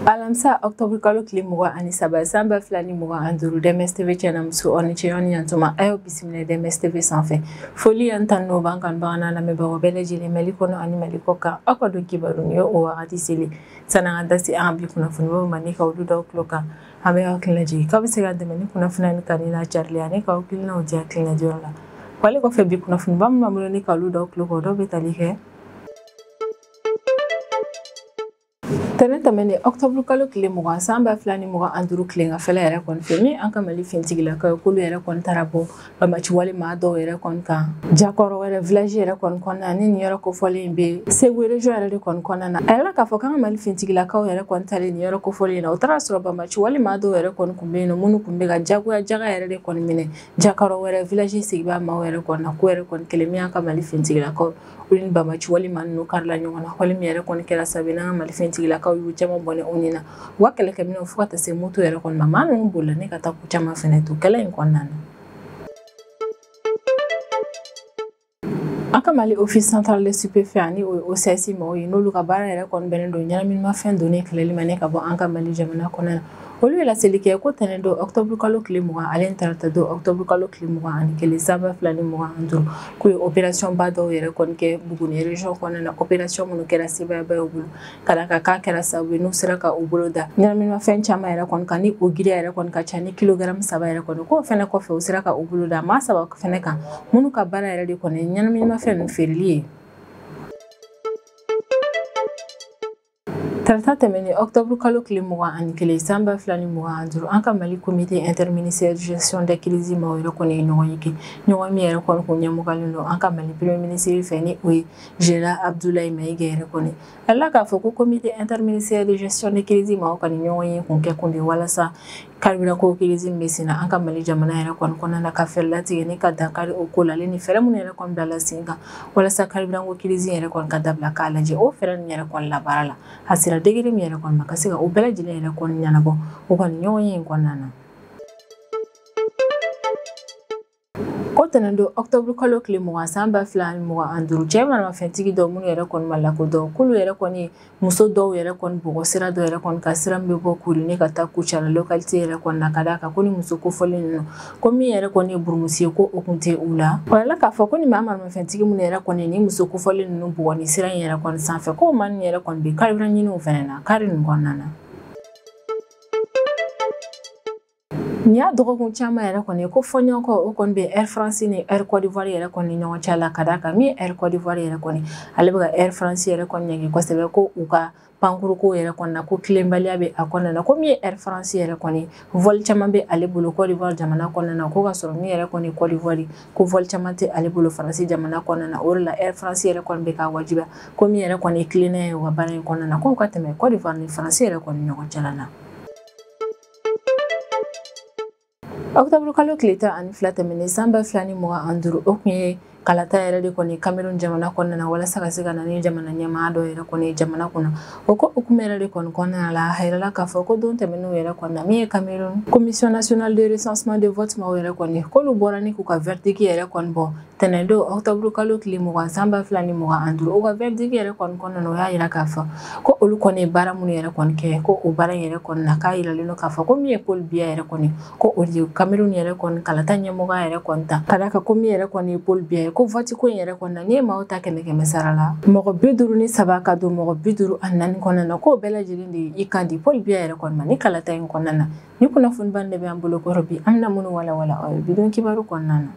Alamisa octobre kalo tile 23 san 2025 DMS TV cɛnamuso aw ni ce aw ni yantuma a y'aw bisimila DMS TV sanfɛ foli an tan n'o b'an kanubaga n'a lamɛnbagaw bɛɛ lajɛlen Mali kɔnɔ ani Mali kɔ kan aw ka don kibaru nin ye o wagati seli sanni an ka da se an ka bi kunnafonibaw ma ni ka olu d'aw tulo kan an bɛ aw hakili lajigin k'aw bɛ se ka dɛmɛ ni kunnafoniya ni kanu n'a carili ani k'aw hakilinaw di hakilina diyɔrɔ la wale kɔfɛ bi kunnafoniba min b'an bolo ni ka olu d'aw tulo kan o dɔw bɛ tali kɛ Tɛnɛn tɛmɛnen octobre kalo tile 20 san 2025 tileganfɛla yɛrɛ kɔni fɛ min an ka Mali finitigilakaw ye k'olu yɛrɛ kɔni taara bɔ banbaanci wale maa dɔw yɛrɛ kɔni kan Jakɔrɔ wɛrɛ village yɛrɛ kɔni kɔnɔna ni nin yɔrɔ kofɔlen in bɛ Segu région yɛrɛ de kɔni kɔnɔna na. A yirala k'a fɔ k'an ka Mali finitigilakaw yɛrɛ kɔni taalen nin yɔrɔ kofɔlen in na, u taara sɔrɔ banbaanci wale maa dɔw yɛrɛ kɔni kun bɛ yen nɔ minnu kun bɛ ka jagoya jaga yɛrɛ de kɔni minɛ Jakɔrɔ wɛrɛ village sigibaa maaw yɛrɛ kɔni na k'o yɛrɛ kɔni kɛlen min an ka Mali finitigilakaw olu ni banbaanci wale maa ninnu karila ɲɔgɔn na wale min yɛrɛ kɔni kɛra sababu ye n'an ka Mali finitigilakaw y'u caman bɔnɛ u ni na u ka kɛlɛkɛminɛnw fo ka taa se moto yɛrɛ kɔni ma maa ninnu bolila ni ka taa ko caman fɛnɛ to kɛlɛ in kɔnɔna na. An ka Mali Office central de stupéfiant ni o ye OCS maaw ye n'olu ka baara yɛrɛ kɔni bɛnnen don ɲɛnaminimafɛn donni kɛlɛli ma ne ka bɔ an ka Mali jamana kɔnɔ na. Olu ye laseli kɛ ko tɛnɛn don octobre kalo tile 20 ale ni tarata don octobre kalo tile 21 san 2025 k'u ye opération ba dɔw yɛrɛ kɔni kɛ Buguni région kɔnɔna na opération minnu kɛra sebaayaba y'u bolo ka d'a kan k'a kɛra sababu ye n'u sera ka u bolo da ɲɛnaminimafɛn caman yɛrɛ kɔni kan ni o giriya yɛrɛ kɔni ka ca ni kilogramme 3 yɛrɛ kɔni k'o fɛnɛ kɔfɛ u sera ka u bolo da maa 3 fɛnɛ kan minnu ka baara yɛrɛ de kɔni ye ɲɛnaminimafɛn ninnu feereli ye. Tarata tɛmɛnen octobre kalo tile 21 san 2025 an ka Mali comité interministériel de gestion des crises maaw yɛrɛ kɔni ye ɲɔgɔn ye kɛ ɲɔgɔn min yɛrɛ kɔni kun ɲɛmɔgɔlen don an ka Mali premier ministre fɛ ni o ye général Abdoulaye Maïga yɛrɛ kɔni a la k'a fɔ ko comité interministériel de gestion des crises maaw ka nin ɲɔgɔn ye kun kɛ kun de walasa carburant ko crise min bɛ sen na an ka Mali jamana yɛrɛ kɔni kɔnɔna na ka fɛɛrɛ latigɛ ni ka dankari o ko la ale ni fɛɛrɛ minnu yɛrɛ kɔni bilala sen kan walasa carburant ko crise yɛrɛ kɔni ka dabila k'a lajɛ o fɛɛrɛ ninnu yɛrɛ kɔni labaara la a sera degré min yɛrɛ kɔni ma ka se ka o bɛɛ lajɛlen yɛrɛ kɔni ɲɛnabɔ o kɔni ɲɔgɔn ye in kɔnɔna na. Ko tɛnɛn don octobre kalo tile 20 san 2025 cɛ maramafɛntigi dɔw minnu yɛrɛ kɔni ma lakodɔn k'olu yɛrɛ kɔni muso dɔw yɛrɛ kɔni bugɔ sira dɔw yɛrɛ kɔni ka sira min bɛ bɔ Kuruni ka taa Kucala localité yɛrɛ kɔni na ka d'a kan ko ni muso kofɔlen ninnu ko min yɛrɛ kɔni ye burumusi ye ko o kun tɛ u la. O yɛrɛ la k'a fɔ ko ni maa maramafɛntigi minnu yɛrɛ kɔni ni muso kofɔlen ninnu bugɔ ni sira in yɛrɛ kɔni sanfɛ ko maa ninnu yɛrɛ kɔni bɛ carburant ɲiniw fɛnɛ na kari ninnu kɔnɔna na. Nin y'a dɔgɔkun caman yɛrɛ kɔni ye ko fɔɲɔgɔnkɔ o kɔni bɛ Air France ni Air Côte d'Ivoire yɛrɛ kɔni ɲɔgɔn cɛ la ka d'a kan min Air Côte d'Ivoire yɛrɛ kɔni ale bɛ ka Air France yɛrɛ kɔni ɲangi kosɛbɛ ko u ka pankuruko yɛrɛ kɔni na ko tilenbaliya bɛ a kɔnɔna na ko min ye Air France yɛrɛ kɔni vol caman bɛ ale bolo Côte d'Ivoire jamana kɔnɔna na ko ka sɔrɔ min yɛrɛ kɔni Côte d'Ivoire ko vol caman tɛ ale bolo Faransi jamana kɔnɔna na o de la Air France yɛrɛ kɔni bɛ k'a wajibiya ko min yɛrɛ kɔni ye tilennenya ye u ka baara in kɔnɔna na k'o ka tɛmɛ Côte d'Ivoire ni Faransi yɛrɛ kɔni ɲɔgɔn cɛla la. Octobre kalo tile 12 tɛmɛnen san 2025 o kun ye kalata yɛrɛ de kɔni Cameroun jamana kɔnɔna na walasa ka se ka na ni jamana ɲɛmaa dɔ yɛrɛ kɔni jamana kunna o ko hukumu yɛrɛ de kɔni kɔnɔna la a yirala k'a fɔ ko don tɛmɛnenw yɛrɛ kɔni na min ye Cameroun commission nationale de recensement de vote maaw yɛrɛ kɔni k'olu bɔra ni k'u ka verdict yɛrɛ kɔni bɔ tɛnɛn don octobre kalo tile 20 san 2025 u ka verdict yɛrɛ kɔni kɔnɔna na o y'a yira k'a fɔ ko olu kɔni ye baara minnu yɛrɛ kɔni kɛ ko o baara in yɛrɛ kɔni na k'a yiralen don k'a fɔ ko min ye Paul Biya yɛrɛ kɔni ko o de ye Cameroun yɛrɛ kɔni kalata ɲɛmɔgɔya yɛrɛ kɔni ta ka d'a kan ko min yɛrɛ kɔni ye Paul Biya ye ko vote ko in yɛrɛ kɔni na n'i ye maaw ta 100 sara la mɔgɔ 53 ka don mɔgɔ 54 kɔnɔna na k'o bɛɛ lajɛlen de ye i kan di Paul Biya yɛrɛ kɔni ma ni kalata in kɔnɔna na. Ni kunnafoniba de bɛ an bolo kɔrɔ bi an bɛna minnu walawala aw ye bi don kibaru kɔnɔna na.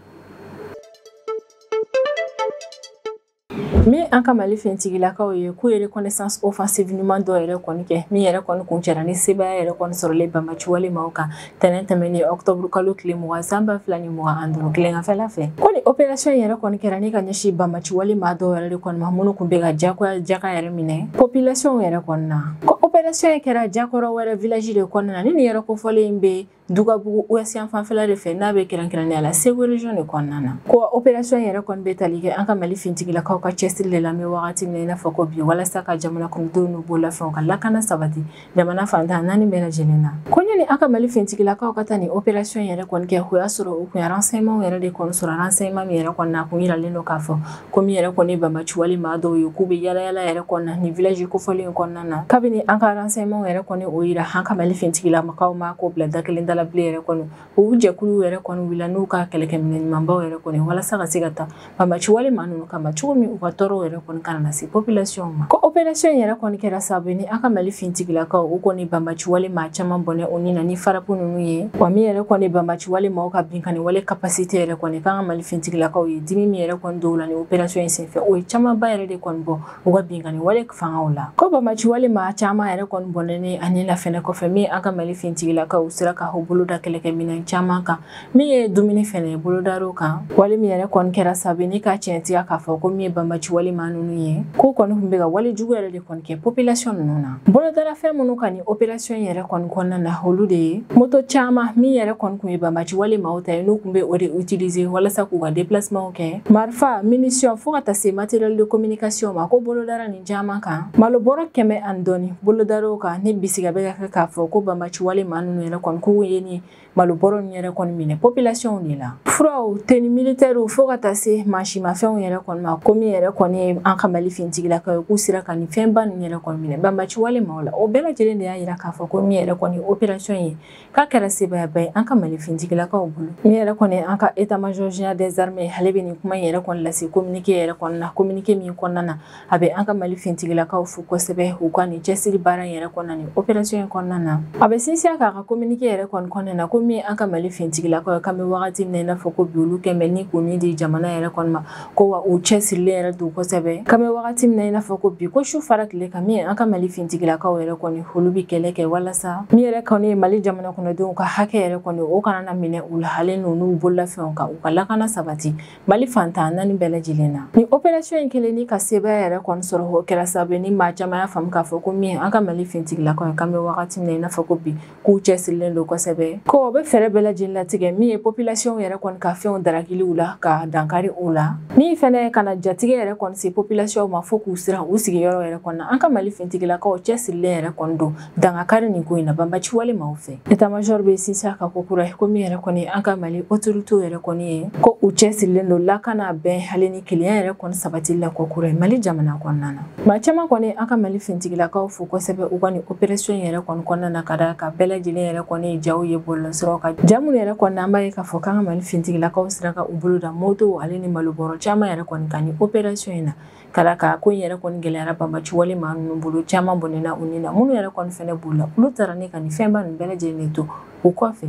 Min an ka Mali finitigilakaw ye k'u ye reconnaissance offensive ɲuman dɔ yɛrɛ kɔni kɛ min yɛrɛ kɔni kuncɛra ni sebaaya yɛrɛ kɔni sɔrɔlen banbaanci wale maaw kan tɛnɛn tɛmɛnen octobre kalo tile 20 san 2025 tileganfɛla fɛ ko ni opération yɛrɛ kɔni kɛra ni ka ɲɛsin banbaanci wale maa dɔw yɛrɛ de kɔni ma minnu kun bɛ ka jagoya jaga yɛrɛ minɛ population yɛrɛ kɔni na ko opération in kɛra Jakɔrɔ wɛrɛ village de kɔnɔna na ni nin yɔrɔ kofɔlen in bɛ Dugabugu ouest yan fanfɛla de fɛ, n'a bɛ kɛrɛnkɛrɛnnenya la Segu région de kɔnɔna na. Ko opération yɛrɛ kɔni bɛ tali kɛ an ka Mali fintigilakaw ka cɛsiri de la an bɛ wagati min na i n'a fɔ ko bi, walasa ka jamana kɔnɔdenw n'u bololafɛnw ka lakana sabati jamana fantan naani bɛɛ lajɛlen na. Ko ɲani an ka Mali fintigilakaw ka taa nin opération yɛrɛ kɔni kɛ, o y'a sɔrɔ u kun ye renseignement yɛrɛ de kɔni sɔrɔ, renseignement min yɛrɛ kɔni na a kun yiralen don k'a fɔ ko min yɛrɛ kɔni ye banbaanciwale maa dɔw ye k'u bɛ yala yala yɛrɛ kɔni na nin village kofɔlen in kɔnɔna na. Kabini an ka renseignement yɛrɛ kɔni o yira, an ka Mali fintigilakaw ma k'o bila da kelen da la bilen yɛrɛ kɔni, u jɛkulu yɛrɛ kɔni wulila n'u ka kɛlɛkɛminɛ ɲumanbaw yɛrɛ kɔni walasa ka se ka taa banbaanciwale maa ninnu kama cogo min u ka tɔɔrɔw yɛrɛ kɔni kana na se population ma. Ko opération yɛrɛ kɔni kɛra sababu ye ni an ka Mali fintigilakaw u kɔni banbaanciwale maa caman bɔnɛ o ni na ni farapu ninnu ye. Wa min yɛrɛ kɔni banbaanciwale maaw ka binkanni wale capacité yɛrɛ kɔni k'an ka Mali fintigilakaw ye dimi min yɛrɛ kɔni dɔw la ni opération in senfɛ, o ye camanba yɛrɛ de kɔni bɔ u ka binkanni wale fangaw la. Ko banbaanciwale maa caman yɛrɛ kɔni bɔnɛnen ani la fɛnɛ kɔfɛ, min an ka Mali fintigilakaw sera ka u bolo da kɛlɛkɛminɛn caman kan, min ye dumuni fɛnɛ bolodar'o kan, wale min yɛrɛ kɔni kɛra sababu ni ka tiɲɛtigiya k'a fɔ ko min ye banbaanciwale maa ninnu ye k'u kɔni tun bɛ ka wale jugu yɛrɛ de kɔni kɛ population ninnu na. Bolodara fɛn minnu kan ni opération yɛrɛ kɔni kɔnɔna na, olu de ye moto caman min yɛrɛ kɔni tun ye banbaanciwale maaw ta ye, n'u tun bɛ o de utiliser walasa k'u ka déplacement kɛ, marifa, munition, fo ka taa se matériel de communication ma. Ko bolodara nin caman kan, malo bɔrɔ 100 ani dɔɔni bolodar'o kan, ni bisiga bɛ ka kɛ k'a fɔ ko banbaanciwale maa ninnu yɛrɛ kɔni k'u ye ni malo bɔrɔ ninnu yɛrɛ kɔni minɛ population de la. Furaw, tenue militaire, fo ka taa se mansimafɛnw yɛrɛ kɔni ma, ko min yɛrɛ kɔni ye an ka Mali fintigilakaw ye k'u sera ka nin fɛnba ninnu yɛrɛ kɔni minɛ banbaanciwale maaw la. O bɛɛ lajɛlen de y'a yira k'a fɔ ko min yɛrɛ kɔni ye opération ye k'a kɛra sebaayaba ye an ka Mali fintigilakaw bolo. Min yɛrɛ kɔni ye an ka état major général des armées, ale bɛ nin kuma in yɛrɛ kɔni lase communiqué yɛrɛ kɔnɔna na, communiqué min kɔnɔna na a bɛ an ka Mali fintigilakaw fo kosɛbɛ u ka nin cɛsiri baara in yɛrɛ kɔnɔna nin opération in kɔnɔna na. A bɛ sinsin a k'a ka communiqué yɛrɛ kɔni kɔnɔna na ko min an ka Mali fintigilakaw ye k'an bɛ wagati min na i n'a fɔ ko bi, olu kɛn bɛ ni k'u ni di jamana yɛrɛ kɔni ma, ko wa u cɛsirilen yɛrɛ don kosɛbɛ. K'an bɛ wagati min na i n'a fɔ ko bi, ko su fara tile kan, min an ka Mali fintigilakaw yɛrɛ kɔni olu bɛ kɛlɛ kɛ walasa min yɛrɛ kɔni ye Mali jamana kɔnɔdenw ka hakɛ yɛrɛ kɔni o kana na minɛ u la, hali n'u bololafɛnw kan, u ka lakana sabati Mali fantan naani bɛɛ lajɛlen na. Ni opération in kɛlen ni ka sebaaya yɛrɛ kɔni sɔrɔ, o kɛra sababu ye ni maa caman y'a faamu k'a fɔ ko min an ka Mali fintigilakaw ye k'an bɛ wagati min na i n'a fɔ ko bi, k'u cɛsirilen don kosɛbɛ, ko o bɛ fɛɛrɛ bɛɛ lajɛlen latigɛ min ye population yɛrɛ kɔni ka fɛnw darakiliw la ka dankari o la, min fɛnɛ kana jatigɛ yɛrɛ kɔni se population ma fo k'u siran u sigiyɔrɔ yɛrɛ kɔni na. An ka Mali fintigilakaw cɛsirilen yɛrɛ kɔni don dangakari nin ko in na banbaanciwale maaw fɛ. État major bɛ sinsin a kan ko kura ye ko min yɛrɛ kɔni an ka Mali autorité yɛrɛ kɔni ye ko u cɛsirilen don lakana bɛn hali ni kelenya yɛrɛ kɔni sabatili la ko kura ye Mali jamana kɔnɔna na. Maa caman kɔni an ka Mali fintigilakaw fo kosɛbɛ u ka nin opération yɛrɛ kɔni kɔnɔna na, ka d'a kan bɛɛ lajɛlen yɛrɛ kɔni jaw ye bɔlɔlɔsiraw kan, ja minnu yɛrɛ kɔni an b'a ye k'a fɔ k'an ka Mali fintigilakaw sera ka u bolo da moto ale ni malobɔrɔ caman yɛrɛ kɔni kan nin opération in na, ka d'a kan ko in yɛrɛ kɔni gɛlɛyara banbaanciwale maa ninnu bolo, caman bɔnɛna u ni na, minnu yɛrɛ kɔni fɛnɛ bolila olu taara ne ka nin fɛnba ninnu bɛɛ lajɛlen de to u kɔfɛ.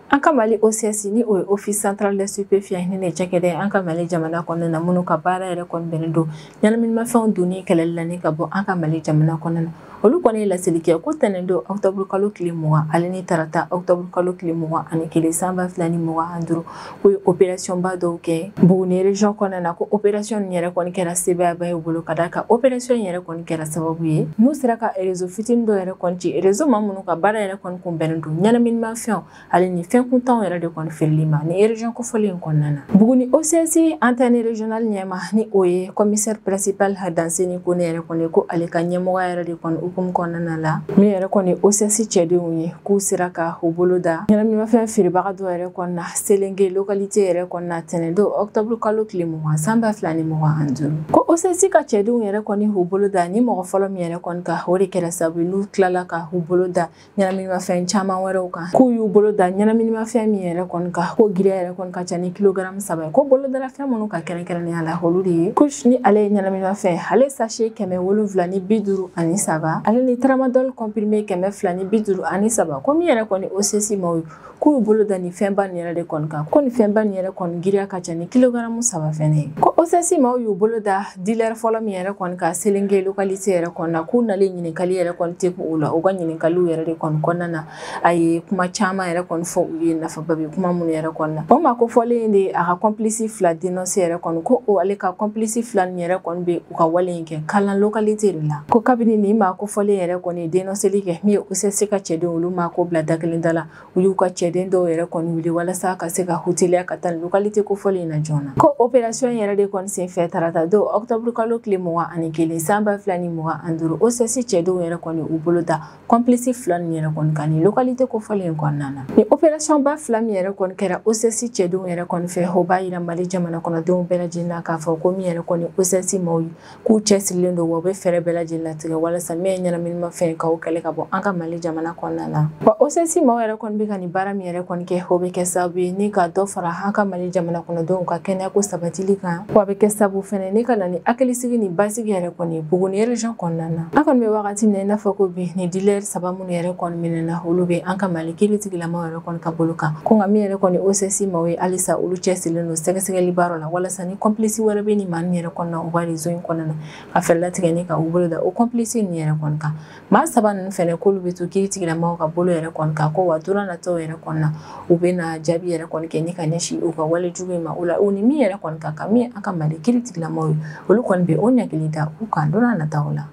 An ka Mali OCS ni o ye Office central des stupéfiants ni ne cakɛda an ka Mali jamana kɔnɔna na, minnu ka baara yɛrɛ kɔni bɛnnen don ɲɛnaminimafɛnw donni kɛlɛli la ni ka bɔ an ka Mali jamana kɔnɔna na, olu kɔni ye laseli kɛ ko tɛnɛn don octobre kalo tile 20 ale ni tarata octobre kalo tile 21 san 2025, k'u ye opération ba dɔw kɛ Buguni région kɔnɔna na. Ko opération nin yɛrɛ kɔni kɛra sebaayaba ye u bolo, ka d'a kan opération in yɛrɛ kɔni kɛra sababu ye n'u sera ka réseau fitinin dɔ yɛrɛ kɔni ci, réseau maa minnu ka baara yɛrɛ kɔni kun bɛnnen don ɲɛnaminimafɛnw ale ni fɛn kuntanw yɛrɛ de kɔni feereli ma ni région kofɔlen in kɔnɔna na. Buguni OCS antenne régionale ɲɛma ni o ye commissaire principal Danseni Kone yɛrɛ kɔni, ko ale ka ɲɛmɔgɔya yɛrɛ de kɔni hukumu kɔnɔna la, min yɛrɛ kɔni OCS cɛdenw ye k'u sera ka u bolo da ɲɛnaminimafɛn feerebaga dɔ yɛrɛ kɔni na Selenge localité yɛrɛ kɔni na tɛnɛn don octobre kalo tile 20 san 2025. Ko OCS ka cɛdenw yɛrɛ kɔni u bolo da ni mɔgɔ fɔlɔ min yɛrɛ kɔni kan, o de kɛra sababu ye n'u tilala ka u bolo da ɲɛnaminimafɛn caman wɛrɛw kan, k'u y'u bolo da ɲɛnaminimafɛn min yɛrɛ kɔni kan ko giriya yɛrɛ kɔni ka ca ni kilogramme 3 ye. Ko bolodara fɛn minnu ka kɛrɛnkɛrɛnnenya la olu de ye kush ni ale ye ɲɛnaminimafɛn, ale sachet 753, ale ni tramadol comprimé 253. Ko min yɛrɛ kɔni OCS maaw ye K'u bolo da nin fɛnba nin yɛrɛ de kɔni kan, ko nin fɛnba nin yɛrɛ kɔni giriya ka ca ni kilogaramu 3 fɛnɛ ye. Ko OCS maaw y'u bolo da dealer fɔlɔ min yɛrɛ kɔni kan Selinge localité yɛrɛ kɔni na, k'u nalen ɲininkali yɛrɛ kɔni tɛ u la. U ka ɲininkaliw yɛrɛ de kɔni kɔnɔna na, a ye kuma caman yɛrɛ kɔni fɔ u ye, nafaba bɛ kuma minnu yɛrɛ kɔni na. O maa kofɔlen de a ka complice 2 dénoncé yɛrɛ kɔni, ko o ale ka complice 2 nin yɛrɛ kɔni bɛ u ka wale in kɛ Kalan localité de la. Ko kabini nin maa kofɔlen yɛrɛ kɔni dénonceli kɛ, min ye OCS ka cɛdenw olu maa ko bila da kelen da la, u y'u ka cɛden dɔw yɛrɛ kɔni wuli walasa ka se ka hoteliya ka taa localité kofɔlen in na joona. Ko opération yɛrɛ de kɔni senfɛ tarata don octobre kalo tile 21 san 2025, OCS cɛdenw yɛrɛ kɔni u bolo da complice 2 nin yɛrɛ kɔni kan nin localité kofɔlen in kɔnɔna na. Ni opération ba 2 min yɛrɛ kɔni kɛra OCS cɛdenw yɛrɛ kɔni fɛ, o b'a yira Mali jamana kɔnɔdenw bɛɛ lajɛlen na k'a fɔ ko min yɛrɛ kɔni OCS maaw ye k'u cɛsirilen don, wa u bɛ fɛɛrɛ bɛɛ lajɛlen latigɛ walasa min ye ɲɛnaminimafɛn k'o kɛlɛ ka bɔ an ka Mali jamana kɔnɔna na. Wa OCS maaw yɛrɛ kɔni bɛ ka nin baara min yɛrɛ kɔni kɛ, o bɛ kɛ sababu ye ni ka dɔ fara an ka Mali jamana kɔnɔdenw ka kɛnɛyako sabatili kan, wa a bɛ kɛ sababu fɛnɛ ni ka na ni hakilisigi ni basigi yɛrɛ kɔni Buguni région kɔnɔna na. An kɔni bɛ wagati min na i n'a fɔ ko bi, ni dealer 3 minnu yɛrɛ kɔni minɛna, olu bɛ an ka Mali kiiritigilamaw yɛrɛ kɔni ka bolo kan. Ko nka min yɛrɛ kɔni OCS maaw ye, halisa olu cɛsirilen don sɛgɛsɛgɛli baara la walasa ni complice wɛrɛ bɛ nin maa nin yɛrɛ kɔnɔna u ka réseau in kɔnɔna na, ka fɛɛrɛ latigɛ ni ka u bolo da o complice nin yɛrɛ kɔni kan. Maa 3 ninnu fɛnɛ k'olu bɛ to kiiritigilamaw ka bolo yɛrɛ kɔni kan, ko wa don nataw yɛrɛ kɔnɔna u bɛ na jaabi yɛrɛ kɔni kɛ ni ka ɲɛsin u ka wale jugu in ma. O la u ni min yɛrɛ kɔni ka kan, min an ka Mali kiiritigilamaw ye, olu kɔni bɛ o ɲagili da u kan don nataw la.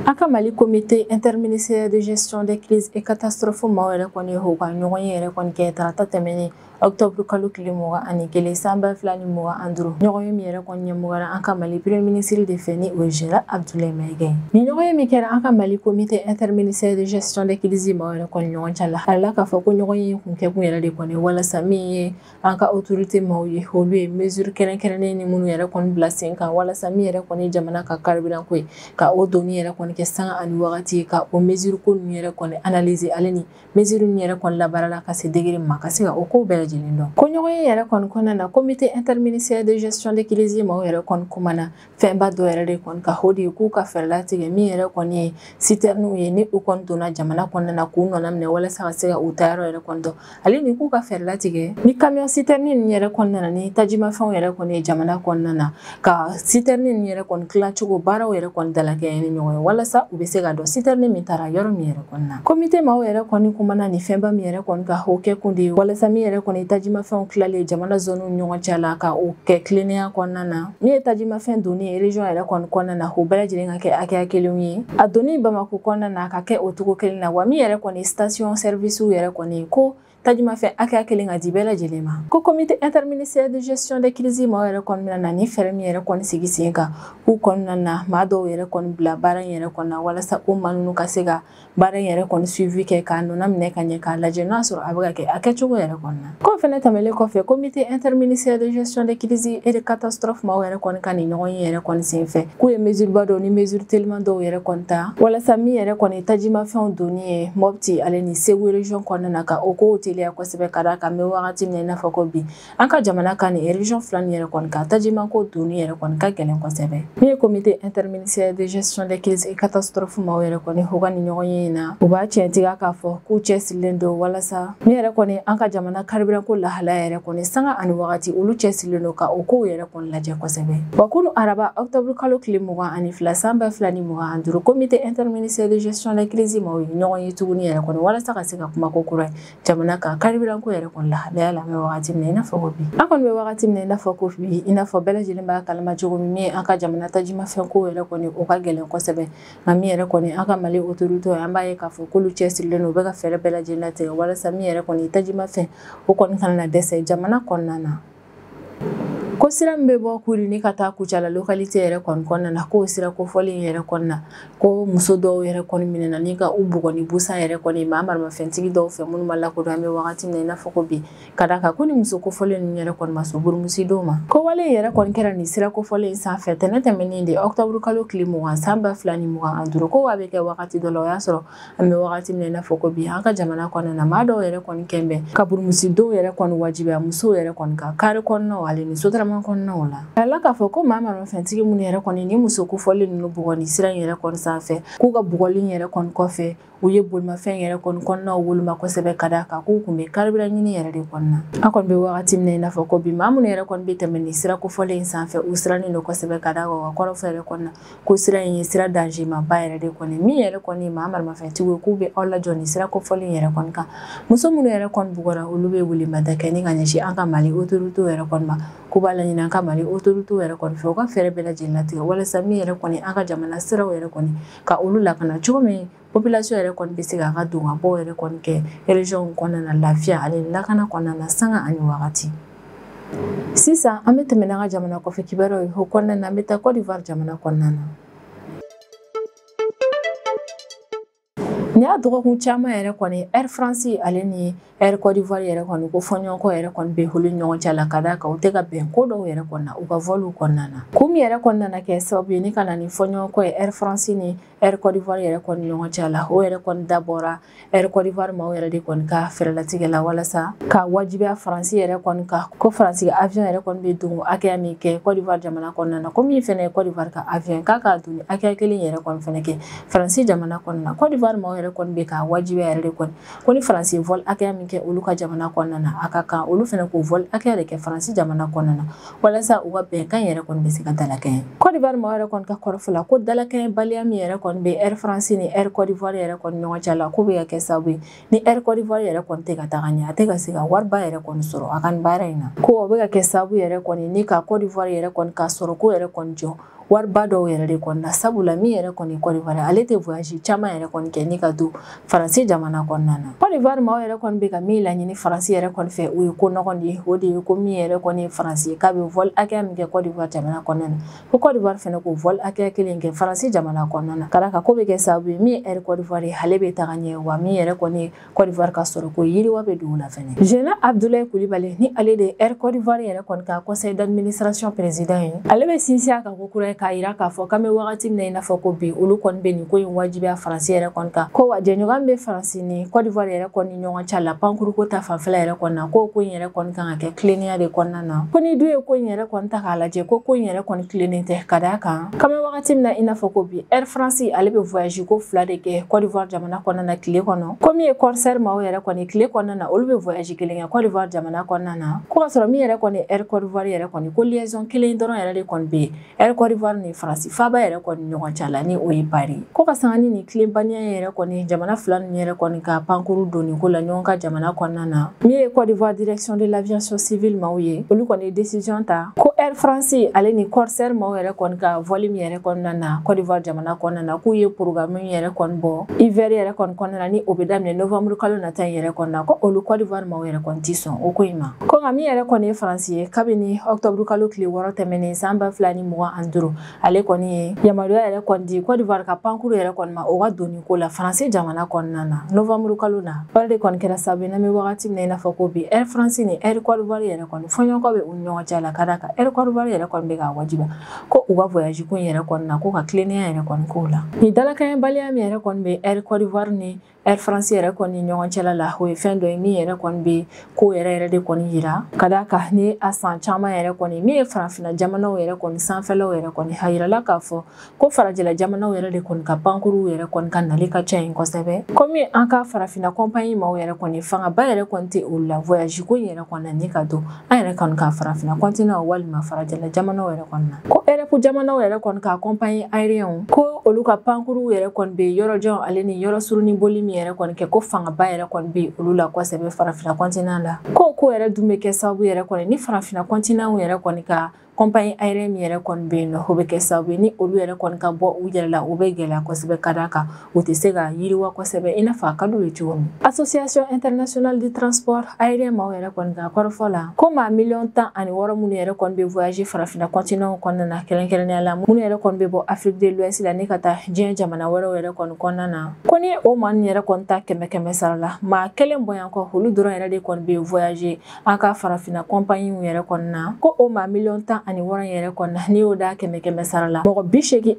An ka Mali comité interministériel de gestion des crises et catastrophes maaw yɛrɛ kɔni u ka ɲɔgɔn ye yɛrɛ kɔni kɛ tarata tɛmɛnen octobre kalo tile 21 san 2025. Ɲɔgɔn ye min yɛrɛ kɔni ɲɛmɔgɔra an ka Mali premier ministre de fɛ, ni o ye Général Abdoulaye Maïga. Ni ɲɔgɔn ye min kɛra an ka Mali comité interministériel de gestion des crises maaw yɛrɛ kɔni ɲɔgɔn cɛ la, a la k'a fɔ ko ɲɔgɔn ye kun kɛkun yɛrɛ de kɔni walasa min ye an ka autorité maaw ye, olu ye mesure kɛrɛnkɛrɛnnen ni minnu yɛrɛ kɔni bila sen kan walasa min yɛrɛ kɔni jamana ka carburant ko ye, ka o donni yɛrɛ kɔni kɛ sanga ani wagati, ka o mesure ko ninnu yɛrɛ kɔni analyser, ale ni mesure ninnu yɛrɛ kɔni labaara la ka se degré ma, ka se ka o kow bɛɛ lajɛlen dɔn. Ko ɲɔgɔn ye yɛrɛ kɔni kɔnɔna na, comité interministériel de gestion des crises maaw yɛrɛ kɔni kumana fɛnba dɔ yɛrɛ de kɔni kan, o de ye k'u ka fɛɛrɛ latigɛ min yɛrɛ kɔni ye citernew ye, ni u kɔni donna jamana kɔnɔna na k'u nɔna minɛ walasa ka se ka u taayɔrɔ yɛrɛ kɔni dɔn, ale ni k'u ka fɛɛrɛ latigɛ ni camion citerne ninnu yɛrɛ kɔnɔna na, ni tajimafɛnw yɛrɛ kɔni ye jamana kɔnɔna na, ka citerne ninnu yɛrɛ kɔni tilacogo baaraw yɛrɛ kɔni dalakɛɲɛ ni ɲɔgɔn ye walasa u bɛ se ka dɔn citerne min taara yɔrɔ min yɛrɛ kɔni na. Comité maaw yɛrɛ kɔni kumana ni fɛnba min yɛrɛ kɔni kan, o kɛ kun de ye walasa min yɛrɛ kɔni tajimafɛnw tilalen jamana zone ni ɲɔgɔn cɛ la, ka o kɛ tilennenya kɔnɔna na. Min ye tajimafɛn donni ye région yɛrɛ kɔni kɔnɔna na, o bɛɛ lajɛlen ka kɛ hakɛya kelenw ye, a donni Bamako kɔnɔna na ka kɛ o cogo kelen na. Wa min yɛrɛ kɔni station service yɛrɛ kɔni, ko tajimafɛn hakɛya kelen ka di bɛɛ lajɛlen ma. Ko comité interministériel de gestion des crises maaw yɛrɛ kɔni bɛna na ni fɛɛrɛ min yɛrɛ kɔni sigi sen kan, k'u kɔnɔna na maa dɔw yɛrɛ kɔni bila baara in yɛrɛ kɔni na walasa o maa ninnu ka se ka baara in yɛrɛ kɔni suivi kɛ, k'a nɔna minɛ ka ɲɛ, k'a lajɛ n'a sɔrɔ a bɛ ka kɛ a kɛcogo yɛrɛ kɔni na. K'o fɛnɛ tɛmɛlen kɔfɛ, comité interministériel de gestion des crises et de catastrophes maaw yɛrɛ kɔni ka nin ɲɔgɔn ye yɛrɛ kɔni senfɛ, k'u ye mesure ba dɔw ni mesure teliman dɔw yɛrɛ kɔni ta walasa min yɛrɛ kɔni tajimafɛnw donni ye Mopti ale ni Segu région kɔnɔna na, ka o kow teliya kosɛbɛ, ka d'a kan n bɛ wagati min na i n'a fɔ ko bi an ka jamana kan nin région 2 nin yɛrɛ kɔni kan tajimako donni yɛrɛ kɔni ka gɛlɛn kosɛbɛ. Min ye comité interministériel de gestion des crises et catastrophes maaw yɛrɛ kɔni u ka nin ɲɔgɔn ye in na, u b'a tiɲɛtigiya k'a fɔ k'u cɛsirilen don walasa min yɛrɛ kɔni an ka jamana carburant ko lahalaya yɛrɛ kɔni sanga ani wagati, olu cɛsirilen don ka o kow yɛrɛ kɔni lajɛ kosɛbɛ. Wa kunu araba octobre kalo tile 22 san 2025, comité interministériel de gestion des crises maaw ye ɲɔgɔn ye tuguni yɛrɛ kɔni walasa ka se ka kuma ko kura ye jamana ka carburant ko yɛrɛ kɔni lahalaya la. An bɛ wagati min na i n'a fɔ ko bi, an kɔni bɛ wagati min na i n'a fɔ ko bi, i n'a fɔ bɛɛ lajɛlen b'a kalama cogo min, min ye an ka jamana tajimafɛn ko yɛrɛ kɔni o ka gɛlɛn kosɛbɛ. Nka min yɛrɛ kɔni an ka Mali autorité, an b'a ye k'a fɔ k'olu cɛsirilen don, u bɛ ka fɛɛrɛ bɛɛ lajɛlen latigɛ walasa min yɛrɛ kɔni tajimafɛn o kɔni kana na dɛsɛ jamana kɔnɔna na. Ko sira min bɛ bɔ Kurini ka taa Kucala localité yɛrɛ kɔni kɔnɔna na, k'o sira kofɔlen yɛrɛ kɔni na, ko muso dɔw yɛrɛ kɔni minɛna ni ka u bugɔ ni busan yɛrɛ kɔni maa maramafɛntigi dɔw fɛ minnu ma lakodɔn an bɛ wagati min na i n'a fɔ ko bi, ka d'a kan ko ni muso kofɔlen ninnu yɛrɛ kɔni ma sɔn burumusi dɔw ma. Ko wale yɛrɛ kɔni kɛra nin sira kofɔlen sanfɛ tɛnɛ tɛmɛnen de octobre kalo tile 20 san 2025, ko a bɛ kɛ wagati dɔ la, o y'a sɔrɔ an bɛ wagati min na i n'a fɔ ko bi an ka jamana kɔnɔna na, maa dɔw yɛrɛ kɔni kɛn bɛ ka burumusi dɔw yɛrɛ kɔni wajibiya musow yɛrɛ kɔni kan kari kɔnɔnaw ale ni sotarama caman kɔnɔnaw la. A la k'a fɔ ko maa maramafɛntigi minnu yɛrɛ kɔni ni muso kofɔlen ninnu bugɔ ni sira in yɛrɛ kɔni sanfɛ, k'u ka bugɔli in yɛrɛ kɔni kɔfɛ u ye bolimafɛn yɛrɛ kɔni kɔnɔnaw woloma kosɛbɛ ka d'a kan k'u kun bɛ carburant ɲini yɛrɛ de kɔnɔna. An kɔni bɛ wagati min na i n'a fɔ ko bi, maa minnu yɛrɛ kɔni bɛ tɛmɛ nin sira kofɔlen in sanfɛ, u sirannen don kosɛbɛ ka d'a kan u ka kɔrɔfɔ yɛrɛ kɔnɔna ko sira in ye sira danger maba yɛrɛ de kɔni, min yɛrɛ kɔni maa maramafɛntigiw ye k'u bɛ aw lajɔ nin sira kofɔlen yɛrɛ kɔni kan. Muso minnu yɛrɛ kɔni bugɔra, olu bɛ welemada kɛ ni ka ɲɛsin an ka Mali autorité yɛrɛ kɔni ma, k'u b'a laɲini an ka Mali autorité yɛrɛ kɔni fɛ u ka fɛɛrɛ bɛɛ lajɛlen latigɛ walasa min yɛrɛ kɔni an ka jamana siraw yɛrɛ kɔni ka olu lakana cogo min population yɛrɛ kɔni bɛ se k'a ka don ka bɔ yɛrɛ kɔni kɛ région kɔnɔna na lafiya ani lakana kɔnɔna na sanga ani wagati. Sisan an bɛ tɛmɛ n'an ka jamana kɔfɛ kibaruyaw ye. O kɔnɔna na, an bɛ taa Côte d'Ivoire jamana kɔnɔna na. Nin y'a dɔgɔkun caman yɛrɛ kɔni, Air France ale ni Air Côte d'Ivoire yɛrɛ kɔni ko fɔɲɔgɔnkɔ yɛrɛ kɔni bɛ olu ni ɲɔgɔn cɛ la, ka d'a kan u tɛ ka bɛn ko dɔw yɛrɛ kɔni na u ka vol kɔnɔna na. Kun min yɛrɛ kɔni nana kɛ sababu ye ni ka na ni fɔɲɔgɔnkɔ ye Air France ni Air Côte d'Ivoire yɛrɛ kɔni ɲɔgɔn cɛ la, o yɛrɛ kɔni dabɔra Air Côte d'Ivoire maaw yɛrɛ de kɔni ka fɛɛrɛlatigɛ la walasa ka wajibiya Faransi yɛrɛ kɔni kan ko Faransi ka avion yɛrɛ kɔni bɛ don hakɛya min kɛ Côte d'Ivoire jamana kɔnɔna na, ko min fɛnɛ ye Côte d'Ivoire ka avion k'a ka don hakɛya kelen yɛrɛ kɔni fɛnɛ kɛ Faransi jamana kɔnɔna na. Côte d'Ivoire maaw yɛrɛ kɔni bɛ ka wajibiya yɛrɛ de kɔni ko ni Faransi vol hakɛya min kɛ olu ka jamana kɔnɔna na, a ka kan olu fɛnɛ k'o vol hakɛya de kɛ Faransi jamana kɔnɔna na walasa u ka bɛnkan yɛrɛ kɔni bɛ se ka dalakɛɲɛ. Côte d'Ivoire maaw yɛrɛ kɔni ka kɔrɔfɔ la ko dalakɛɲɛbaliya min yɛrɛ kɔni bɛ Air France ni Air Côte d'Ivoire yɛrɛ kɔni ɲɔgɔn cɛ la, k'o bɛ ka kɛ sababu ye ni Air Côte d'Ivoire yɛrɛ kɔni tɛ ka taga ɲɛ, a tɛ ka se ka wariba yɛrɛ kɔni sɔrɔ a ka nin baara in na, ko o bɛ ka kɛ sababu yɛrɛ kɔni ni ka Côte d'Ivoire yɛrɛ kɔni ka sɔrɔ ko yɛrɛ kɔni jɔ wariba dɔw yɛrɛ de kɔni na, sabula min yɛrɛ kɔni Côte d'Ivoire ale tɛ voyage caman yɛrɛ kɔni kɛ ni ka don Faransi jamana kɔnɔna na. Côte d'Ivoire maaw yɛrɛ kɔni bɛ ka min laɲini Faransi yɛrɛ kɔni fɛ, o ye ko nɔgɔn de ye, o de ye ko min yɛrɛ kɔni ye Faransi ye k'a bɛ vol hakɛya min kɛ Côte d'Ivoire jamana kɔnɔna na, ko Côte d'Ivoire fɛnɛ k'o vol hakɛya kelen kɛ Faransi jamana kɔnɔna na, ka d'a kan ko bɛ kɛ sababu ye min ye Air Côte d'Ivoire ye ale bɛ taga ɲɛ, wa min yɛrɛ kɔni ye Côte d'Ivoire ka sɔrɔ ko yiriwa bɛ don o la fɛnɛ. Général Abdoulaye Coulibaly ni ale de ye Air Côte d'Ivoire yɛrɛ kɔni ka conseil d'administration président ye, ale bɛ sinsin a kan ko kura ye k'a yira k'a fɔ k'an bɛ wagati min na i n'a fɔ ko bi, olu kɔni bɛ nin ko in wajibiya Faransi yɛrɛ kɔni kan, ko wa jɛɲɔgɔn bɛ Faransi ni Côte d'Ivoire yɛrɛ kɔni ni ɲɔgɔn cɛ la pankuruko ta fanfɛla yɛrɛ kɔni na, ko ko in yɛrɛ kɔni kan ka kɛ tilennenya de kɔnɔna na, ko ni du ye ko in yɛrɛ kɔni ta k'a lajɛ ko ko in yɛrɛ kɔni tilennen tɛ, ka d'a kan k'an bɛ wagati min na i n'a fɔ ko bi, Air France ale bɛ voyage ko 2 de kɛ Côte d'Ivoire jamana kɔnɔna na tile kɔnɔ, ko min ye Corsair maaw yɛrɛ kɔni tile kɔnɔna na olu bɛ voyage kelen kɛ Côte d'Ivoire jamana kɔnɔna na, ko ka sɔrɔ min yɛrɛ kɔni Air Côte d'Ivoire yɛrɛ kɔni ko liaison kelen dɔrɔn yɛrɛ de kɔni bɛ yen Air Côte d'Ivoire ni Faransi faaba yɛrɛ kɔni ɲɔgɔn cɛ la ni o ye Paris. Ko ka sanga ni nin tilenbaliya yɛrɛ kɔni jamana fila ninnu yɛrɛ kɔni ka pankuru donni ko la ɲɔgɔn ka jamana kɔnɔna na, min ye Côte d'Ivoire direction de l'aviation civile maaw ye, olu kɔni ye décision ta ko Air France ale ni Corsair maaw yɛrɛ kɔni ka vol min yɛrɛ kɔnɔna na Côte d'Ivoire jamana kɔnɔna na, k'u ye programme yɛrɛ kɔni bɔ hiver yɛrɛ kɔni kɔnɔna na ni o bɛ daminɛ novembre kalo nata in yɛrɛ kɔnɔna na, ko olu Côte d'Ivoire maaw yɛrɛ kɔni ti sɔn o ko in ma. Ko nka min yɛrɛ kɔni ye Faransi ye, kabini octobre kalo tile 6 tɛmɛnen san 2025, ale kɔni ye yamaruya yɛrɛ kɔni di Côte d'Ivoire ka pankuru yɛrɛ kɔni ma o ka donni ko la Faransi jamana kɔnɔna na novembre kalo na. O de kɔni kɛra sababu ye n'an bɛ wagati min na i n'a fɔ ko bi, Air France ni Air Côte d'Ivoire yɛrɛ kɔni fɔɲɔgɔnkɔ bɛ u ni ɲɔgɔn cɛ la, ka d'a kan Air Côte d'Ivoire yɛrɛ kɔni bɛ k'a wajibiya ko u ka voyage ko in yɛrɛ kɔni na ko ka tilennenya yɛrɛ kɔni k'o la. Nin dalakɛɲɛbaliya min yɛrɛ kɔni bɛ Air Côte d'Ivoire ni Air France yɛrɛ kɔni ɲɔgɔn cɛla la, o ye fɛn dɔ ye min yɛrɛ kɔni bɛ ko yɛrɛ yɛrɛ de kɔni yira, ka d'a kan ni a san caman yɛrɛ kɔni min ye farafinna jamanaw yɛrɛ kɔni sanfɛlaw yɛrɛ kɔni a yirala k'a fɔ ko farajɛla jamanaw yɛrɛ de kɔni ka pankuruw yɛrɛ kɔni ka nali ka ca yen kosɛbɛ, komi an ka farafinna compagnie maaw yɛrɛ kɔni fangaba yɛrɛ kɔni tɛ olu la voyage ko in yɛrɛ kɔni na ni ka don an yɛrɛ kɔni ka farafinna continent walima farajɛla jamanaw yɛrɛ kɔni na. Ko Europe jamanaw yɛrɛ kɔni ka compagnie aérien ko olu ka pankuruw yɛrɛ kɔni bɛ yɔrɔ jan ale ni yɔrɔ surunni boli min yɛrɛ kɔni kɛ ko fangaba yɛrɛ kɔni bɛ olu la kosɛbɛ farafinna continent la, ko ko yɛrɛ dun bɛ kɛ sababu yɛrɛ kɔni ni farafinna continent yɛrɛ kɔni ka compagnie aérienne min yɛrɛ kɔni bɛ yen nɔ, o bɛ kɛ sababu ye ni olu yɛrɛ kɔni ka bɔ u yɛrɛ la, o bɛ gɛlɛya kosɛbɛ ka d'a kan u tɛ se ka yiriwa kosɛbɛ i n'a fɔ a ka d'u ye cogo min. Association internationale du transport aérien maaw yɛrɛ kɔni ka kɔrɔfɔ la ko maa 16 miliyɔn minnu yɛrɛ kɔni bɛ voyage farafinna continent kɔnɔna na, kɛrɛnkɛrɛnnenya la minnu yɛrɛ kɔni bɛ bɔ Afrique de l'Ouest la ni ka taa diɲɛ jamana wɛrɛw yɛrɛ kɔni kɔnɔna na, ko ni o maa ninnu yɛrɛ kɔni ta 100 sara la, maa 1 bɔɲɔgɔn olu dɔrɔn yɛrɛ de kɔni bɛ voyager an ka farafinna compagnie yɛrɛ kɔni na, ko o maa 16 miliyɔn yɛrɛ kɔni na n'i y'o da 100 sara la, mɔgɔ 82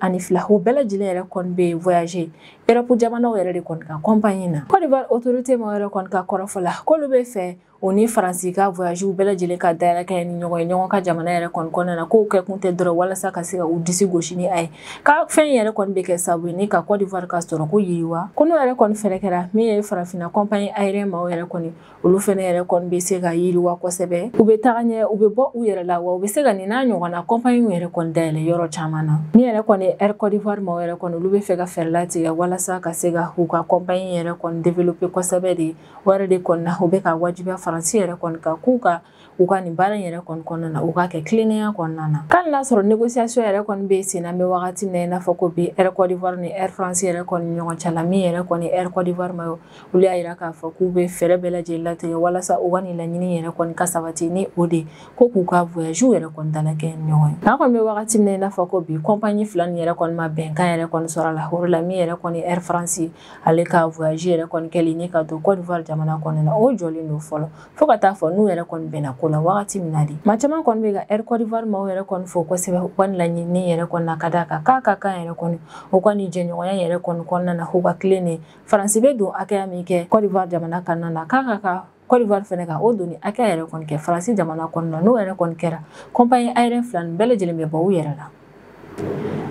o bɛɛ lajɛlen yɛrɛ kɔni bɛ voyager Europe jamanaw yɛrɛ de kɔni ka compagnie na. Côte d'Ivoire autorité maaw yɛrɛ kɔni ka kɔrɔfɔ la k'olu bɛ fɛ O ni Faransi ka voyage bɛɛ lajɛlen ka dayɛlɛ kɛ ni ɲɔgɔn ye ɲɔgɔn ka jamana yɛrɛ kɔni kɔnɔna na, k'o kɛ kun tɛ dɔrɔn walasa ka se ka u disi gosi ni a ye, ka fɛn yɛrɛ kɔni bɛ kɛ sababu ye ni ka Côte d'Ivoire ka sɔrɔ ko yiriwa. Ko n'o yɛrɛ kɔni fɛnɛ kɛra min ye, farafinna compagnie aérien maaw yɛrɛ kɔni, olu fɛnɛ yɛrɛ kɔni bɛ se ka yiriwa kosɛbɛ, u bɛ taga ɲɛ, u bɛ bɔ u yɛrɛ la, wa u bɛ se ka nin n'a ɲɔgɔnna compagnie yɛrɛ kɔni dayɛlɛ yɔrɔ caman na. Min yɛrɛ kɔni ye Air Côte d'Ivoire maaw yɛrɛ kɔni, olu bɛ fɛ ka fɛɛrɛ latigɛ walasa ka se ka u ka compagnie yɛrɛ kɔni développer kosɛbɛ de. O yɛrɛ de kɔni na, u bɛ ka wajibiya Faransi yɛrɛ kɔni kan k'u ka u ka nin baara in yɛrɛ kɔni kɔnɔna na, u k'a kɛ tilennenya kɔnɔna na. K'ale n'a sɔrɔ négociation yɛrɛ kɔni bɛ sen na, an bɛ wagati min na i n'a fɔ ko bi, Air Côte d'Ivoire ni Air France yɛrɛ kɔni ɲɔgɔn cɛ la. Min yɛrɛ kɔni Air Côte d'Ivoire ma, olu y'a yira k'a fɔ k'u bɛ fɛɛrɛ bɛɛ lajɛlen latigɛ walasa u ka nin laɲini yɛrɛ kɔni ka sabati, ni o de ko k'u ka voyage yɛrɛ kɔni dalakɛ ɲɔgɔn ye. N'an kɔni bɛ wagati min na i n'a fɔ ko bi, compagnie fila nin yɛrɛ kɔni ma bɛnkan yɛrɛ kɔni sɔrɔ a la. O de la, min yɛrɛ kɔni Air France, ale ka voyage yɛrɛ kɔni kɛli ni ka don Côte d'Ivoire jamana kɔnɔna na, o jɔlen don fɔlɔ fo ka taa fɔ n'u yɛrɛ kɔni bɛnna ko la wagati min na de. Maa caman kɔni bɛ ka Air Côte d'Ivoire maaw yɛrɛ kɔni fo kosɛbɛ u ka nin laɲini yɛrɛ kɔni na, ka d'a kan k'a ka kan yɛrɛ kɔni u ka nin jɛɲɔgɔnya yɛrɛ kɔni kɔnɔna na, u ka tilen ni Faransi bɛ don hakɛya min kɛ Côte d'Ivoire jamana kɔnɔna na, k'a ka kan Côte d'Ivoire fɛnɛ ka o donni hakɛya yɛrɛ kɔni kɛ Faransi jamana kɔnɔna na. N'o yɛrɛ kɔni kɛra, compagnie aérien fila nin bɛɛ lajɛlen bɛ bɔ u yɛrɛ la.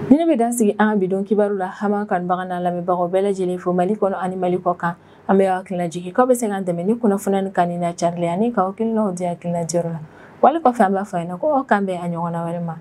Ni ne bɛ dan sigi an ka bi don kibaru la. An b'an kanubaga n'an lamɛnbagaw bɛɛ lajɛlen fo Mali kɔnɔ ani Mali kɔ kan. An bɛ hakilina jigin k'aw bɛ se k'an dɛmɛ ni kunnafoniya ni kanni n'a carili ani k'aw hakilinaw di hakilina diyɔrɔ la. Wali kɔfɛ, an b'a fɔ a ɲɛna ko aw k'an bɛn a ɲɔgɔnna wɛrɛ ma.